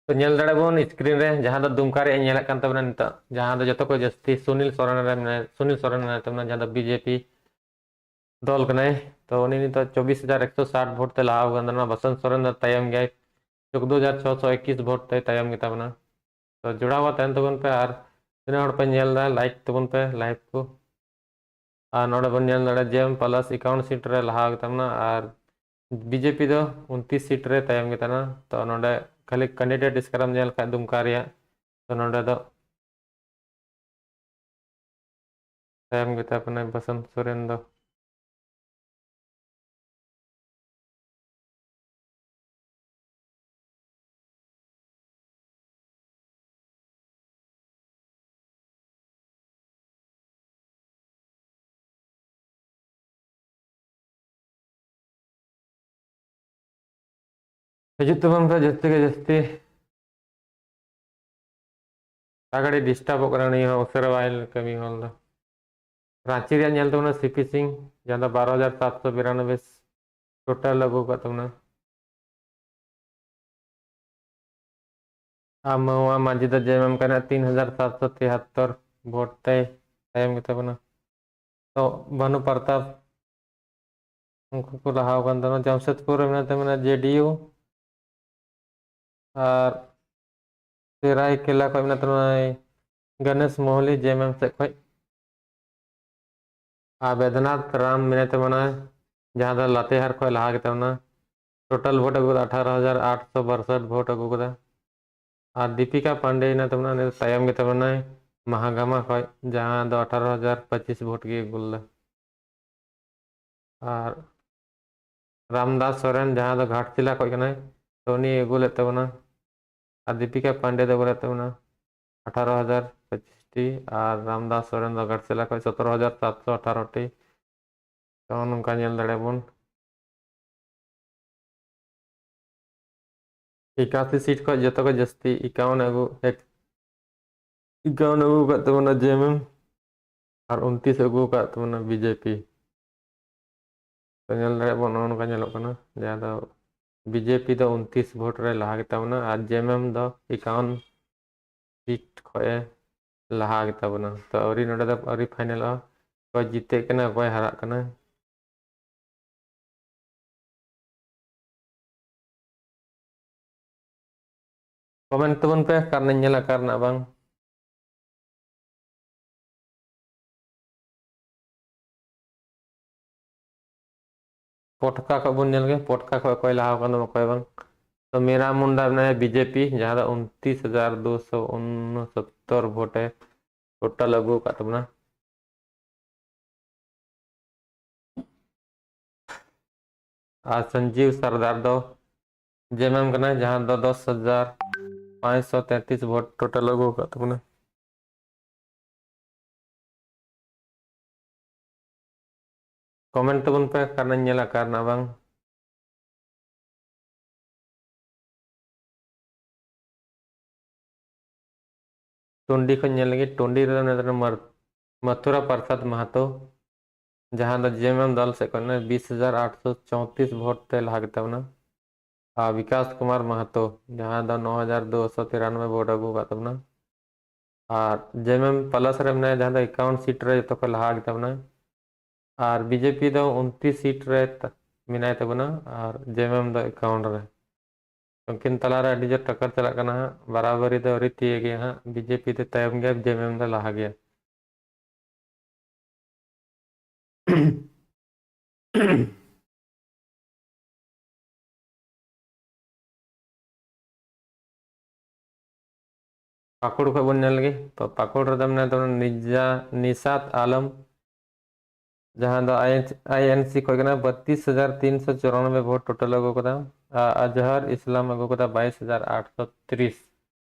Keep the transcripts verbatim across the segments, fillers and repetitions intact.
ᱛᱚ ᱧᱮᱞ ᱫᱟᱲᱮᱭᱟᱜ ᱵᱚᱱ screen ᱨᱮ ᱡᱟᱦᱟᱸ ᱫᱚ ᱫᱩᱢᱠᱟ ᱨᱮᱭᱟᱜ ᱧᱮᱞᱮᱫ ᱠᱟᱱ ᱛᱟᱵᱚᱱᱟ ᱱᱤᱛᱚᱜ, ᱡᱟᱦᱟᱸ ᱫᱚ ᱡᱚᱛᱚ ᱠᱷᱚᱱ ᱡᱟᱹᱥᱛᱤ ᱥᱩᱱᱤᱞ ᱥᱚᱨᱮᱱ ᱨᱮ ᱢᱮᱱᱟᱭ, ᱥᱩᱱᱤᱞ ᱥᱚᱨᱮᱱ ᱢᱮᱱᱟᱭ ᱛᱟᱵᱚᱱᱟ, ᱡᱟᱦᱟᱸ ᱫᱚ ᱵᱤᱡᱮᱯᱤ ᱫᱚᱞ ᱠᱟᱱᱟᱭ᱾ ᱛᱚ ᱩᱱᱤ ᱱᱤᱛᱚᱜ ᱪᱚᱵᱵᱤᱥ ᱦᱟᱡᱟᱨ ᱮᱠᱥᱚ ᱥᱟᱴ ᱵᱷᱳᱴ ᱛᱮ ᱞᱟᱦᱟ ᱟᱠᱟᱱ ᱛᱟᱵᱚᱱᱟ, ᱵᱟᱥᱚᱱᱛ ᱥᱚᱨᱮᱱ ᱫᱚ ᱛᱟᱭᱚᱢ ᱜᱮᱭᱟᱭ, ᱪᱳᱫᱽᱫᱳ ᱦᱟᱡᱟᱨ ᱪᱷᱚᱥᱚ ᱮᱠᱩᱥ ᱵᱷᱳᱴ ᱛᱮ ᱛᱟᱭᱚᱢ ᱜᱮᱛᱟ ᱵᱚᱱᱟ᱾ ᱛᱚ ᱡᱚᱲᱟᱣ ᱛᱟᱦᱮᱱ ᱛᱟᱵᱚᱱ ᱯᱮ, ᱟᱨ ᱛᱤᱱᱟᱹᱜ ᱦᱚᱲ ᱯᱮ ᱧᱮᱞ ᱮᱫᱟ, like ᱛᱟᱵᱚᱱ ᱯᱮ, live ᱠᱚ᱾ ᱟᱨ ᱱᱚᱰᱮ ᱵᱚᱱ ᱧᱮᱞ ᱫᱟᱲᱮᱭᱟᱜᱼᱟ, ᱡᱮ ᱮᱢ ᱯᱞᱟᱥ ᱮᱠᱟᱣᱩᱱᱴ ᱥᱤᱴ ᱨᱮ ᱞᱟᱦᱟ ᱜᱮᱛᱟ ᱵᱚᱱᱟ ᱟᱨ ᱵᱤᱡᱮᱯᱤ ᱫᱚ ᱩᱱᱛᱤᱥ ᱥᱤᱴ ᱨᱮ ᱛᱟᱭᱚᱢ ᱜᱮᱛᱟ ᱵᱚᱱᱟ᱾ ᱛᱚ ᱱᱚᱰᱮ ᱠᱷᱟᱹᱞᱤ ᱠᱮᱱᱰᱤᱰᱮᱴ ᱥᱠᱳᱨ ᱮᱢ ᱧᱮᱞ ᱠᱷᱟᱱ ᱫᱩᱢᱠᱟ ᱨᱮᱭᱟᱜ, ᱛᱚ ᱱᱚᱰᱮ ᱫᱚ ᱛᱟᱭᱚᱢ ᱜᱮᱛᱟ ᱵᱚᱱᱟᱭ ᱵᱟᱥᱚᱱᱛ ᱥᱚᱨᱮᱱ ᱫᱚ᱾ ᱦᱤᱡᱩᱜ ᱛᱟᱵᱚᱱ ᱯᱮ ᱡᱟᱹᱥᱛᱤ ᱠᱮ ᱡᱟᱹᱥᱛᱤ᱾ ᱟᱹᱰᱤ ᱰᱤᱥᱴᱟᱵᱚᱜ ᱠᱟᱱᱟ ᱱᱤᱭᱟᱹ ᱦᱚᱸ, ᱩᱥᱟᱹᱨᱟ ᱵᱟᱭ ᱠᱟᱹᱢᱤ ᱦᱚᱞ ᱫᱚ᱾ ᱨᱟᱸᱪᱤ ᱨᱮᱭᱟᱜ ᱧᱮᱞ ᱛᱟᱵᱚᱱᱟ ᱥᱤᱯᱤ ᱥᱤᱝ, ᱡᱟᱦᱟᱸ ᱫᱚ ᱵᱟᱨᱚ ᱦᱟᱡᱟᱨ ᱥᱟᱛᱥᱚ ᱵᱤᱨᱟᱱᱚᱵᱵᱳᱭ ᱴᱳᱴᱟᱞ ᱟᱹᱜᱩ ᱟᱠᱟᱫ ᱛᱟᱵᱚᱱᱟ᱾ ᱟᱨ ᱢᱟᱹᱣᱟ ᱢᱟᱹᱡᱷᱤ ᱫᱚ ᱡᱮ ᱮᱢ ᱮᱢ ᱠᱟᱱᱟ, ᱛᱤᱱ ᱦᱟᱡᱟᱨ ᱥᱟᱛᱥᱚ ᱛᱤᱦᱟᱛᱛᱚᱨ ᱵᱷᱳᱴ ᱛᱮᱭ ᱛᱟᱭᱚᱢ ᱜᱮᱛᱟ ᱵᱚᱱᱟ᱾ ᱛᱚ ᱵᱷᱟᱱᱩ ᱯᱨᱚᱛᱟᱯ, ᱩᱱᱠᱩ ᱠᱚ ᱞᱟᱦᱟ ᱟᱠᱟᱱ ᱛᱟᱵᱚᱱᱟ᱾ ᱡᱟᱢᱥᱮᱫᱽᱯᱩᱨ ᱨᱮ ᱢᱮᱱᱟᱭ ᱛᱟᱵᱚᱱᱟ ᱡᱮ ᱰᱤ ᱭᱩ, ᱟᱨ ᱥᱮᱨᱟᱭᱠᱮᱞᱟ ᱠᱷᱚᱱ ᱢᱮᱱᱟᱭ ᱛᱟᱵᱚᱱᱟᱭ ᱜᱚᱱᱮᱥ ᱢᱳᱦᱞᱤ ᱡᱮ ᱮᱢ ᱮᱢ ᱥᱮᱫ ᱠᱷᱚᱱ᱾ ᱟᱨ ᱵᱮᱫᱽᱱᱟᱛᱷ ᱨᱟᱢ ᱢᱮᱱᱟᱭ ᱛᱟᱵᱚᱱᱟᱭ, ᱡᱟᱦᱟᱸ ᱫᱚ ᱞᱟᱛᱮᱦᱟᱨ ᱠᱷᱚᱱ ᱞᱟᱦᱟ ᱜᱮᱛᱟ ᱵᱚᱱᱟ᱾ ᱴᱳᱴᱟᱞ ᱵᱷᱳᱴ ᱟᱹᱜᱩ ᱠᱟᱫᱟ ᱟᱴᱷᱟᱨᱚ ᱦᱟᱡᱟᱨ ᱟᱴᱥᱚ ᱵᱟᱨᱥᱚᱴ ᱵᱷᱳᱴ ᱟᱹᱜᱩ ᱠᱟᱫᱟ᱾ ᱟᱨ ᱫᱤᱯᱤᱠᱟ ᱯᱟᱱᱰᱮ ᱢᱮᱱᱟᱭ ᱛᱟᱵᱚᱱᱟ, ᱩᱱᱤ ᱫᱚ ᱛᱟᱭᱚᱢ ᱜᱮᱛᱟ ᱵᱚᱱᱟᱭ ᱢᱟᱦᱟᱜᱟᱢᱟ ᱠᱷᱚᱱ, ᱡᱟᱦᱟᱸ ᱫᱚ ᱟᱴᱷᱟᱨᱚ ᱦᱟᱡᱟᱨ ᱯᱚᱸᱪᱤᱥ ᱵᱷᱳᱴ ᱜᱮ ᱟᱹᱜᱩ ᱞᱮᱫᱟ᱾ ᱟᱨ ᱨᱟᱢᱫᱟᱥ ᱥᱚᱨᱮᱱ, ᱡᱟᱦᱟᱸ ᱫᱚ ᱜᱷᱟᱴᱥᱤᱞᱟ ᱠᱷᱚᱱ ᱠᱟᱱᱟᱭ, ᱛᱚ ᱩᱱᱤ ᱟᱹᱜᱩ ᱞᱮᱫ ᱛᱟᱵᱚᱱᱟ᱾ ᱟᱨ ᱫᱤᱯᱤᱠᱟ ᱯᱟᱱᱰᱮ ᱫᱚ ᱟᱹᱜᱩ ᱞᱮᱫ ᱛᱟᱵᱚᱱᱟ ᱟᱴᱷᱟᱨᱚ ᱦᱟᱡᱟᱨ ᱯᱚᱸᱪᱤᱥ ᱴᱤ, ᱟᱨ ᱨᱟᱢᱫᱟᱥ ᱥᱚᱨᱮᱱ ᱫᱚ ᱜᱷᱟᱴᱥᱤᱞᱟ ᱠᱷᱚᱱ ᱥᱚᱛᱨᱚ ᱦᱟᱡᱟᱨ ᱥᱟᱛᱥᱚ ᱟᱴᱷᱟᱨᱚ ᱴᱤ᱾ ᱛᱚ ᱱᱚᱝᱠᱟ ᱧᱮᱞ ᱫᱟᱲᱮᱭᱟᱜ ᱵᱚᱱ᱾ ᱮᱠᱟᱥᱤ ᱥᱤᱴ ᱠᱷᱚᱱ ᱡᱚᱛᱚ ᱠᱷᱚᱱ ᱡᱟᱹᱥᱛᱤ ᱮᱠᱟᱣᱩᱱᱴ ᱟᱹᱜᱩ, ᱮᱠ-, ᱮᱠᱟᱣᱩᱱᱴ ᱟᱹᱜᱩ ᱟᱠᱟᱫ ᱛᱟᱵᱚᱱᱟ ᱡᱮ ᱮᱢ ᱮᱢ, ᱟᱨ ᱩᱱᱛᱤᱥ ᱟᱹᱜᱩ ᱟᱠᱟᱫ ᱛᱟᱵᱚᱱᱟ ᱵᱤ ᱡᱮ ᱯᱤ᱾ ᱛᱚ ᱧᱮᱞ ᱫᱟᱲᱮᱭᱟᱜ ᱵᱚᱱ, ᱱᱚᱜᱼᱚ ᱱᱚᱝᱠᱟ ᱧᱮᱞᱚᱜ ᱠᱟᱱᱟ, ᱡᱟᱦᱟᱸ ᱫᱚ ᱵᱤᱡᱮᱯᱤ ᱫᱚ ᱩᱱᱛᱤᱥ ᱵᱷᱳᱴ ᱨᱮ ᱞᱟᱦᱟ ᱜᱮᱛᱟ ᱵᱚᱱᱟ ᱟᱨ ᱡᱮᱢᱮᱢ ᱫᱚ ᱮᱠᱟᱣᱚᱱ ᱥᱤᱴ ᱠᱷᱚᱱ ᱮ ᱞᱟᱦᱟ ᱜᱮᱛᱟ ᱵᱚᱱᱟ᱾ ᱛᱚ ᱟᱹᱣᱨᱤ, ᱱᱚᱰᱮ ᱫᱚ ᱟᱹᱣᱨᱤ ᱯᱷᱟᱭᱱᱮᱞᱚᱜᱼᱟ, ᱚᱠᱚᱭ ᱡᱤᱛᱟᱹᱜ ᱠᱟᱱᱟ, ᱚᱠᱚᱭ ᱦᱟᱨᱟᱜ ᱠᱟᱱᱟ᱾ ᱠᱚᱢᱮᱱᱴ ᱛᱟᱵᱚᱱ ᱯᱮ, ᱚᱠᱟ ᱨᱮᱱᱟᱜ ᱧᱮᱞᱟ, ᱚᱠᱟ ᱨᱮᱱᱟᱜ ᱵᱟᱝ᱾ ᱯᱚᱴᱠᱟ ᱠᱷᱚᱱ ᱵᱚᱱ ᱧᱮᱞ ᱜᱮ, ᱯᱚᱴᱠᱟ ᱠᱷᱚᱱ ᱚᱠᱚᱭ ᱞᱟᱦᱟ ᱟᱠᱟᱱ ᱛᱟᱵᱚᱱᱟ, ᱚᱠᱚᱭ ᱵᱟᱝ᱾ ᱛᱚ ᱢᱮᱨᱟ ᱢᱩᱱᱰᱟ ᱢᱮᱱᱟᱭᱟ ᱵᱤᱡᱮᱯᱤ, ᱡᱟᱦᱟᱸ ᱫᱚ ᱩᱱᱛᱤᱥ ᱦᱟᱡᱟᱨ ᱫᱩᱥᱚ ᱩᱱᱥᱚᱛᱛᱚᱨ ᱵᱷᱳᱴ ᱮ ᱴᱳᱴᱟᱞ ᱟᱹᱜᱩ ᱟᱠᱟᱫ ᱛᱟᱵᱚᱱᱟ᱾ ᱟᱨ ᱥᱚᱧᱡᱤᱵ ᱥᱟᱨᱫᱟᱨ ᱫᱚ ᱡᱮᱢᱮᱢ ᱠᱟᱱᱟᱭ, ᱡᱟᱦᱟᱸ ᱫᱚ ᱫᱚᱥ ᱦᱟᱡᱟᱨ ᱯᱟᱸᱪᱥᱚ ᱛᱮᱛᱨᱤᱥ ᱵᱷᱳᱴ ᱴᱳᱴᱟᱞ ᱟᱹᱜᱩ ᱟᱠᱟᱫ ᱛᱟᱵᱚᱱᱟ᱾ ᱠᱚᱢᱮᱱᱴ ᱛᱟᱵᱚᱱ ᱯᱮ, ᱚᱠᱟ ᱨᱮᱱᱟᱜ ᱧᱮᱞᱟ, ᱚᱠᱟ ᱨᱮᱱᱟᱜ ᱵᱟᱝ᱾ ᱴᱩᱱᱰᱤ ᱠᱷᱚᱱ ᱧᱮᱞ ᱞᱟᱹᱜᱤᱫ, ᱴᱩᱱᱰᱤ ᱨᱮᱫᱚ ᱢᱮᱱᱟᱭ ᱛᱟᱵᱚᱱᱟ ᱢᱟᱨ-, ᱢᱟᱛᱷᱩᱨᱟ ᱯᱨᱟᱥᱟᱫᱽ ᱢᱟᱦᱟᱛᱚ, ᱡᱟᱦᱟᱸ ᱫᱚ ᱡᱮᱢᱮᱢ ᱫᱚᱞ ᱥᱮᱫ ᱠᱷᱚᱱ ᱵᱤᱥ ᱦᱟᱡᱟᱨ ᱟᱴᱥᱚ ᱪᱳᱭᱛᱨᱤᱥ ᱵᱷᱳᱴ ᱛᱮ ᱞᱟᱦᱟ ᱜᱮᱛᱟ ᱵᱚᱱᱟ᱾ ᱟᱨ ᱵᱤᱠᱟᱥ ᱠᱩᱢᱟᱨ ᱢᱟᱦᱟᱛᱚ, ᱡᱟᱦᱟᱸ ᱫᱚ ᱱᱚ ᱦᱟᱡᱟᱨ ᱫᱩᱥᱚ ᱛᱤᱨᱟᱱᱚᱵᱵᱳᱭ ᱵᱷᱳᱴ ᱟᱹᱜᱩ ᱟᱠᱟᱫ ᱛᱟᱵᱚᱱᱟ᱾ ᱟᱨ ᱡᱮᱢᱮᱢ ᱯᱞᱟᱥ ᱨᱮ ᱢᱮᱱᱟᱭᱟ, ᱡᱟᱦᱟᱸ ᱫᱚ ᱮᱠᱟᱣᱚᱱ ᱥᱤᱴ ᱨᱮ ᱡᱚᱛᱚ ᱠᱷᱚᱱ ᱞᱟᱦᱟ ᱜᱮᱛᱟ ᱵᱚᱱᱟ᱾ ᱟᱨ ᱵᱤᱡᱮᱯᱤ ᱫᱚ ᱩᱱᱛᱤᱥ ᱥᱤᱴ ᱨᱮ ᱛᱟ-, ᱢᱮᱱᱟᱭ ᱛᱟᱵᱚᱱᱟ, ᱟᱨ ᱡᱮᱢᱮᱢ ᱫᱚ ᱮᱠᱟᱣᱚᱱ ᱨᱮ᱾ ᱩᱱᱠᱤᱱ ᱛᱟᱞᱟᱨᱮ ᱟᱹᱰᱤ ᱡᱳᱨ ᱴᱟᱠᱟᱨ ᱪᱟᱞᱟᱜ ᱠᱟᱱᱟ ᱦᱟᱸᱜ, ᱵᱟᱨᱟᱵᱟᱨᱤ ᱫᱚ ᱟᱹᱣᱨᱤ ᱛᱤᱭᱟᱹᱜᱮᱭᱟ ᱦᱟᱸᱜ, ᱵᱤᱡᱮᱯᱤ ᱫᱚ ᱛᱟᱭᱚᱢ ᱜᱮᱭᱟ, ᱡᱮᱢᱮᱢ ᱫᱚ ᱞᱟᱦᱟ ᱜᱮᱭᱟ᱾ ᱯᱟᱹᱠᱩᱲ ᱠᱷᱚᱱ ᱵᱚᱱ ᱧᱮᱞ ᱞᱮᱜᱮ᱾ ᱛᱚ ᱯᱟᱹᱠᱩᱲ ᱨᱮᱫᱚ ᱢᱮᱱᱟᱭ ᱛᱟᱵᱚᱱᱟ ᱱᱤᱡᱟ-, ᱱᱤᱥᱟᱛ ᱟᱞᱚᱢ, ᱡᱟᱦᱟᱸ ᱫᱚ ᱟᱭ ᱮᱱ ᱥᱤ ᱠᱷᱚᱱ ᱠᱟᱱᱟ, ᱵᱟᱛᱤᱥ ᱦᱟᱡᱟᱨ ᱛᱤᱱᱥᱚ ᱪᱩᱨᱟᱱᱚᱵᱵᱳᱭ ᱵᱷᱳᱴ ᱴᱳᱴᱟᱞ ᱟᱹᱜᱩ ᱠᱟᱫᱟ᱾ ᱟᱨ ᱟᱡᱦᱟᱨ ᱤᱥᱞᱟᱢ ᱟᱹᱜᱩ ᱠᱟᱫᱟ ᱵᱟᱭᱤᱥ ᱦᱟᱡᱟᱨ ᱟᱴᱥᱚ ᱛᱤᱨᱤᱥ᱾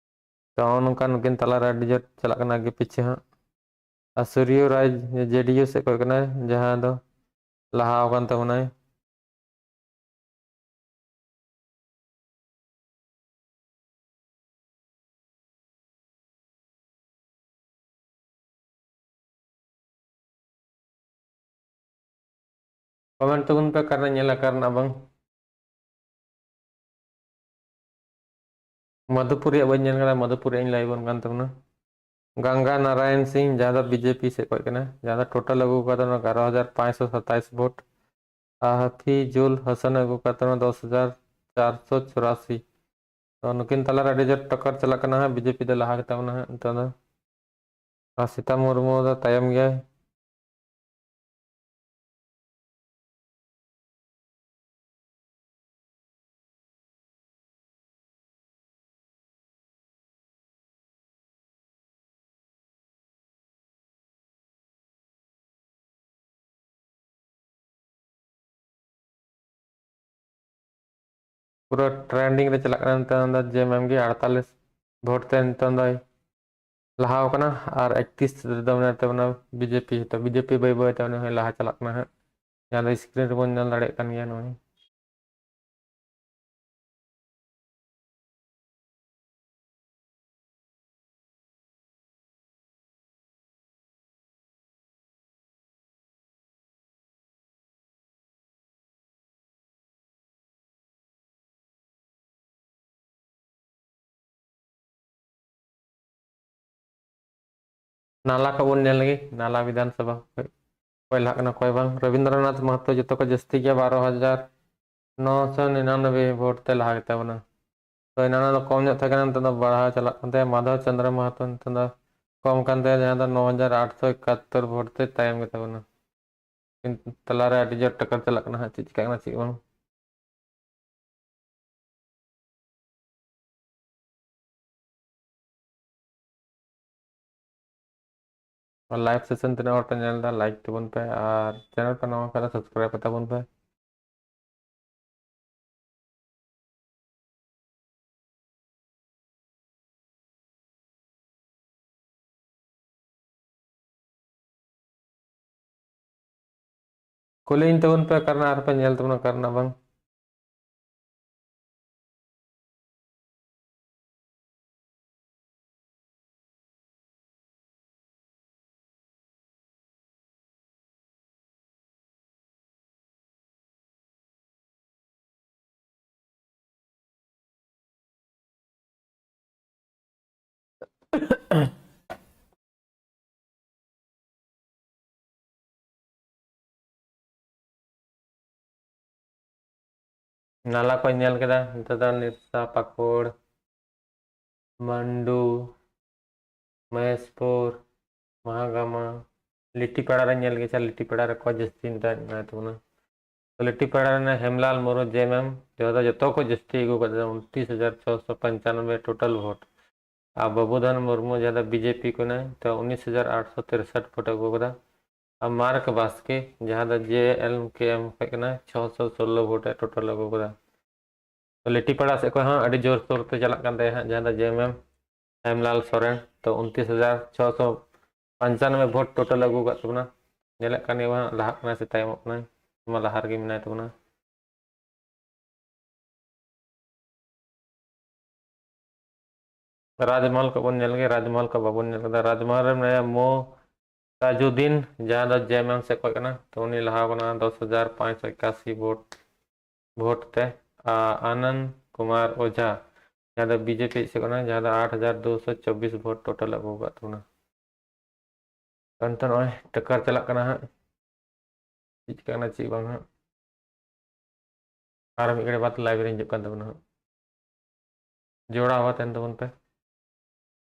ᱛᱚ ᱱᱚᱜᱼᱚ ᱱᱚᱝᱠᱟ ᱱᱩᱠᱤᱱ ᱛᱟᱞᱟᱨᱮ ᱟᱹᱰᱤ ᱡᱳᱨ ᱪᱟᱞᱟᱜ ᱠᱟᱱᱟ ᱟᱜᱮ ᱯᱤᱪᱷᱮ ᱦᱟᱸᱜ᱾ ᱟᱨ ᱥᱩᱨᱭᱚ ᱨᱟᱭ ᱡᱮ ᱰᱤ ᱭᱩ ᱥᱮᱫ ᱠᱷᱚᱱ ᱠᱟᱱᱟᱭ, ᱡᱟᱦᱟᱸ ᱫᱚ ᱞᱟᱦᱟ ᱟᱠᱟᱱ ᱛᱟᱵᱚᱱᱟᱭ᱾ ᱠᱚᱢᱮᱱᱴ ᱛᱟᱵᱚᱱ ᱯᱮ, ᱚᱠᱟ ᱨᱮᱱᱟᱜ ᱧᱮᱞᱟ, ᱚᱠᱟ ᱨᱮᱱᱟᱜ ᱵᱟᱝ᱾ ᱢᱟᱫᱷᱩᱯᱩᱨ ᱨᱮᱭᱟᱜ ᱵᱟᱹᱧ ᱧᱮᱞ ᱠᱟᱫᱟ, ᱢᱟᱫᱷᱩᱯᱩᱨ ᱨᱮᱭᱟᱜ ᱤᱧ ᱞᱟᱹᱭ ᱟᱵᱚᱱ ᱠᱟᱱ ᱛᱟᱵᱚᱱᱟ᱾ ᱜᱟᱝᱜᱟ ᱱᱟᱨᱟᱭᱚᱱ ᱥᱤᱝ, ᱡᱟᱦᱟᱸ ᱫᱚ ᱵᱤᱡᱮᱯᱤ ᱥᱮᱫ ᱠᱷᱚᱱ ᱠᱟᱱᱟ, ᱡᱟᱦᱟᱸ ᱫᱚ ᱴᱳᱴᱟᱞ ᱟᱹᱜᱩ ᱠᱟᱫᱟ ᱚᱱᱟ ᱮᱜᱟᱨᱚ ᱦᱟᱡᱟᱨ ᱯᱟᱸᱪᱥᱚ ᱥᱟᱛᱟᱭᱤᱥ ᱵᱷᱳᱴ᱾ ᱟᱨ ᱦᱟᱯᱷᱤᱡᱩᱞ ᱦᱟᱥᱟᱱ ᱟᱹᱜᱩ ᱠᱟᱫᱟ ᱚᱱᱟ ᱫᱚᱥ ᱦᱟᱡᱟᱨ ᱪᱟᱨᱥᱚ ᱪᱩᱨᱟᱥᱤ᱾ ᱛᱚ ᱱᱩᱠᱤᱱ ᱛᱟᱞᱟᱨᱮ ᱟᱹᱰᱤ ᱡᱳᱨ ᱴᱚᱠᱠᱚᱨ ᱪᱟᱞᱟᱜ ᱠᱟᱱᱟ ᱦᱟᱸᱜ, ᱵᱤᱡᱮᱯᱤ ᱫᱚ ᱞᱟᱦᱟ ᱜᱮᱛᱟ ᱵᱚᱱᱟ ᱦᱟᱸᱜ ᱱᱤᱛᱚᱜ ᱫᱚ᱾ ᱟᱨ ᱥᱤᱛᱟ ᱢᱩᱨᱢᱩ ᱫᱚ ᱛᱟᱭᱚᱢ ᱜᱮᱭᱟᱭ᱾ ᱯᱩᱨᱟᱹ ᱴᱨᱮᱱᱰᱤᱝ ᱨᱮ ᱪᱟᱞᱟᱜ ᱠᱟᱱᱟ ᱱᱤᱛᱚᱝ ᱫᱚ ᱡᱮ ᱮᱢ ᱜᱮ ᱟᱴᱛᱟᱞᱤᱥ ᱵᱷᱳᱴ ᱛᱮ ᱱᱤᱛᱚᱝ ᱫᱚᱭ ᱞᱟᱦᱟᱣ ᱠᱟᱱᱟ᱾ ᱟᱨ ᱮᱠᱛᱤᱥ ᱨᱮᱫᱚ ᱢᱮᱱᱟᱭ ᱛᱟᱵᱚᱱᱟ ᱵᱤᱡᱮᱯᱤ᱾ ᱛᱚ ᱵᱤᱡᱮᱯᱤ ᱵᱟᱹᱭ ᱵᱟᱹᱭ ᱛᱮ ᱩᱱᱤ ᱦᱚᱸᱭ ᱞᱟᱦᱟ ᱪᱟᱞᱟᱜ ᱠᱟᱱᱟ ᱦᱟᱸᱜ, ᱡᱟᱦᱟᱸ ᱫᱚ ᱥᱠᱨᱤᱱ ᱨᱮᱵᱚᱱ ᱧᱮᱞ ᱫᱟᱲᱮᱭᱟᱜ ᱠᱟᱱ ᱜᱮᱭᱟ ᱱᱚᱜᱼᱚᱭ᱾ ᱱᱟᱞᱟ ᱠᱚ ᱵᱚᱱ ᱧᱮᱞ ᱞᱮᱜᱮ, ᱱᱟᱞᱟ ᱵᱤᱫᱷᱟᱱ ᱥᱚᱵᱷᱟ ᱚᱠᱚᱭ ᱞᱟᱦᱟᱜ ᱠᱟᱱᱟ ᱚᱠᱚᱭ ᱵᱟᱝ᱾ ᱨᱚᱵᱤᱱᱫᱨᱚᱱᱟᱛᱷ ᱢᱟᱦᱟᱛᱚ ᱡᱚᱛᱚ ᱠᱷᱚᱱ ᱡᱟᱹᱥᱛᱤ ᱜᱮᱭᱟ, ᱵᱟᱨᱚ ᱦᱟᱡᱟᱨ ᱱᱚᱥᱚ ᱱᱤᱨᱟᱱᱚᱵᱵᱳᱭ ᱵᱷᱳᱴ ᱛᱮ ᱞᱟᱦᱟ ᱜᱮᱛᱟ ᱵᱚᱱᱟ᱾ ᱛᱚ ᱮᱱᱟᱱ ᱫᱚ ᱠᱚᱢ ᱧᱚᱜ ᱛᱟᱦᱮᱸ ᱠᱟᱱᱟ, ᱱᱤᱛᱚᱜ ᱫᱚ ᱵᱟᱲᱦᱟᱣ ᱪᱟᱞᱟᱜ ᱠᱟᱱ ᱛᱟᱭᱟ᱾ ᱢᱟᱫᱷᱚᱵ ᱪᱚᱸᱫᱽᱨᱚ ᱢᱟᱦᱟᱛᱚ ᱱᱤᱛᱚᱜ ᱫᱚ ᱠᱚᱢ ᱠᱟᱱ ᱛᱟᱭᱟ, ᱡᱟᱦᱟᱸ ᱫᱚ ᱱᱚ ᱦᱟᱡᱟᱨ ᱟᱴᱥᱚ ᱮᱠᱟᱛᱛᱳᱨ ᱵᱷᱳᱴ ᱛᱮ ᱛᱟᱭᱚᱢ ᱜᱮᱛᱟ ᱵᱚᱱᱟ᱾ ᱠᱤᱱᱛᱩ ᱛᱟᱞᱟᱨᱮ ᱟᱹᱰᱤ ᱡᱳᱨ ᱴᱟᱠᱟ ᱪᱟᱞᱟᱜ ᱠᱟᱱᱟ ᱦᱟᱸᱜ, ᱪᱮᱫ ᱪᱤᱠᱟᱹᱜ ᱠᱟᱱᱟ ᱪᱮᱫ ᱵᱟᱝ᱾ ᱟᱨ ᱞᱟᱭᱤᱵᱷ ᱥᱮᱥᱚᱱ ᱛᱤᱱᱟᱹᱜ ᱦᱚᱲ ᱯᱮ ᱧᱮᱞ ᱮᱫᱟ, ᱞᱟᱭᱤᱠ ᱛᱟᱵᱚᱱ ᱯᱮ, ᱟᱨ ᱪᱮᱱᱮᱞ ᱯᱮ ᱱᱟᱣᱟ ᱠᱷᱟᱱ ᱫᱚ ᱥᱟᱵᱥᱠᱨᱟᱭᱤᱵ ᱠᱟᱛᱟ ᱵᱚᱱ ᱯᱮ᱾ ᱠᱩᱞᱤᱧ ᱛᱟᱵᱚᱱ ᱯᱮ, ᱚᱠᱟᱨᱮ ᱟᱨ ᱯᱮ ᱧᱮᱞ ᱛᱟᱵᱚᱱᱟ, ᱚᱠᱟᱨᱮᱱᱟᱜ ᱵᱟᱝ᱾ ᱱᱟᱞᱟ ᱠᱚ ᱧᱮᱞ ᱠᱮᱫᱟ, ᱱᱤᱛᱚᱜ ᱫᱚ ᱱᱤᱨᱥᱟ, ᱯᱟᱠᱩᱲ, ᱢᱟᱱᱰᱩ, ᱢᱚᱦᱮᱥᱯᱩᱨ, ᱢᱟᱦᱟᱜᱟᱢᱟ, ᱞᱤᱴᱤᱯᱟᱲᱟ ᱨᱮ ᱧᱮᱞ ᱜᱮ ᱥᱮ, ᱞᱤᱴᱤᱯᱟᱲᱟ ᱨᱮ ᱠᱚ ᱡᱟᱹᱥᱛᱤ ᱱᱤᱛᱚᱜ ᱢᱮᱱᱟᱭ ᱛᱟᱵᱚᱱᱟ᱾ ᱛᱚ ᱞᱤᱴᱤᱯᱟᱲᱟ ᱨᱮᱱ ᱦᱮᱢᱞᱟᱞ ᱢᱩᱨᱢᱩ ᱡᱮ ᱮᱢ ᱮᱢ ᱡᱚᱛᱚ, ᱡᱚᱛᱚ ᱠᱚ ᱡᱟᱹᱥᱛᱤ ᱟᱹᱜᱩ ᱠᱟᱫᱟ, ᱩᱱᱛᱨᱤᱥ ᱦᱟᱡᱟᱨ ᱪᱷᱚᱥᱚ ᱯᱚᱧᱪᱟᱱᱚᱵᱵᱳᱭ total vote᱾ ᱟᱨ ᱵᱟᱹᱵᱩᱫᱷᱚᱱ ᱢᱩᱨᱢᱩ ᱡᱟᱦᱟᱸ ᱫᱚ ᱵᱤᱡᱮᱯᱤ ᱠᱟᱱᱟᱭ, ᱛᱚ ᱩᱱᱤᱥ ᱦᱟᱡᱟᱨ ᱟᱴᱥᱚ ᱛᱤᱨᱥᱚᱴ vote ᱟᱹᱜᱩ ᱠᱟᱫᱟ᱾ ᱟᱨ ᱢᱟᱨᱠ ᱵᱟᱥᱠᱮ ᱡᱟᱦᱟᱸ ᱫᱚ ᱡᱮ ᱮᱞ ᱠᱮ ᱮᱢ ᱠᱷᱚᱱ ᱠᱟᱱᱟᱭ, ᱪᱷᱚᱥᱚ ᱥᱳᱞᱞᱳ vote ᱮ total ᱟᱹᱜᱩ ᱠᱟᱫᱟ᱾ ᱛᱚ ᱞᱤᱴᱤᱯᱟᱲᱟ ᱥᱮᱫ ᱠᱷᱚᱱ ᱦᱚᱸ ᱟᱹᱰᱤ ᱡᱳᱨᱥᱳᱨ ᱛᱮ ᱪᱟᱞᱟᱜ ᱠᱟᱱ ᱛᱟᱭᱟ ᱦᱟᱸᱜ, ᱡᱟᱦᱟᱸ ᱫᱚ ᱡᱮ ᱮᱢ ᱮᱢ ᱦᱮᱢᱞᱟᱞ ᱥᱚᱨᱮᱱ, ᱛᱚ ᱩᱱᱛᱨᱤᱥ ᱦᱟᱡᱟᱨ ᱪᱷᱚᱥᱚ ᱯᱚᱧᱪᱟᱱᱚᱵᱵᱳᱭ vote total ᱟᱹᱜᱩ ᱟᱠᱟᱫ ᱛᱟᱵᱚᱱᱟ᱾ ᱧᱮᱞᱮᱫ ᱠᱟᱱ ᱜᱮᱭᱟ ᱵᱚᱱ ᱦᱟᱸᱜ, ᱞᱟᱦᱟᱜ ᱠᱟᱱᱟᱭ ᱥᱮ ᱛᱟᱭᱚᱢᱚᱜ ᱠᱟᱱᱟᱭ, ᱢᱟ ᱞᱟᱦᱟ ᱨᱮᱜᱮ ᱢᱮᱱᱟᱭ ᱛᱟᱵᱚᱱᱟ᱾ ᱨᱟᱡᱽᱢᱚᱦᱚᱞ ᱠᱚ ᱵᱚᱱ ᱧᱮᱞ ᱜᱮ, ᱨᱟᱡᱽᱢᱚᱦᱚᱞ ᱠᱚ ᱵᱟᱵᱚᱱ ᱧᱮᱞ ᱠᱟᱫᱟ᱾ ᱨᱟᱡᱽᱢᱚᱦᱚᱞ ᱨᱮ ᱢᱮᱱᱟᱭᱟ ᱢᱳ ᱛᱟᱡᱩᱫᱤᱱ, ᱡᱟᱦᱟᱸ ᱫᱚ ᱡᱮ ᱮᱢ ᱮᱢ ᱥᱮᱫ ᱠᱷᱚᱱ ᱠᱟᱱᱟ, ᱛᱚ ᱩᱱᱤ ᱞᱟᱦᱟ ᱠᱟᱱᱟ ᱫᱚᱥ ᱦᱟᱡᱟᱨ ᱯᱟᱸᱪᱥᱚ ᱮᱠᱟᱥᱤ vote, vote ᱛᱮ᱾ ᱟᱨ ᱟᱱᱚᱱᱫ ᱠᱩᱢᱟᱨ ᱳᱡᱷᱟ, ᱡᱟᱦᱟᱸ ᱫᱚ ᱵᱤᱡᱮᱯᱤ ᱥᱮᱫ ᱠᱟᱱᱟ, ᱡᱟᱦᱟᱸ ᱫᱚ ᱟᱴ ᱦᱟᱡᱟᱨ ᱫᱩᱥᱚ ᱪᱚᱵᱵᱤᱥ vote total ᱟᱹᱜᱩ ᱟᱠᱟᱫ ᱛᱟᱵᱚᱱᱟ᱾ ᱮᱱᱛᱮ ᱱᱚᱜᱼᱚᱭ ᱴᱟᱠᱟᱨ ᱪᱟᱞᱟᱜ ᱠᱟᱱᱟ ᱦᱟᱸᱜ, ᱪᱮᱫ ᱪᱤᱠᱟᱹᱜ ᱠᱟᱱᱟ ᱪᱮᱫ ᱵᱟᱝ ᱦᱟᱸᱜ᱾ ᱟᱨ ᱢᱤᱫ ᱜᱷᱟᱹᱲᱤ ᱵᱟᱫ live ᱨᱮ ᱦᱤᱡᱩᱜ ᱠᱟᱱ ᱛᱟᱵᱚᱱᱟ ᱦᱟᱸᱜ᱾ ᱡᱚᱲᱟᱣ ᱛᱟᱦᱮᱱ ᱛᱟᱵᱚᱱ ᱯᱮ᱾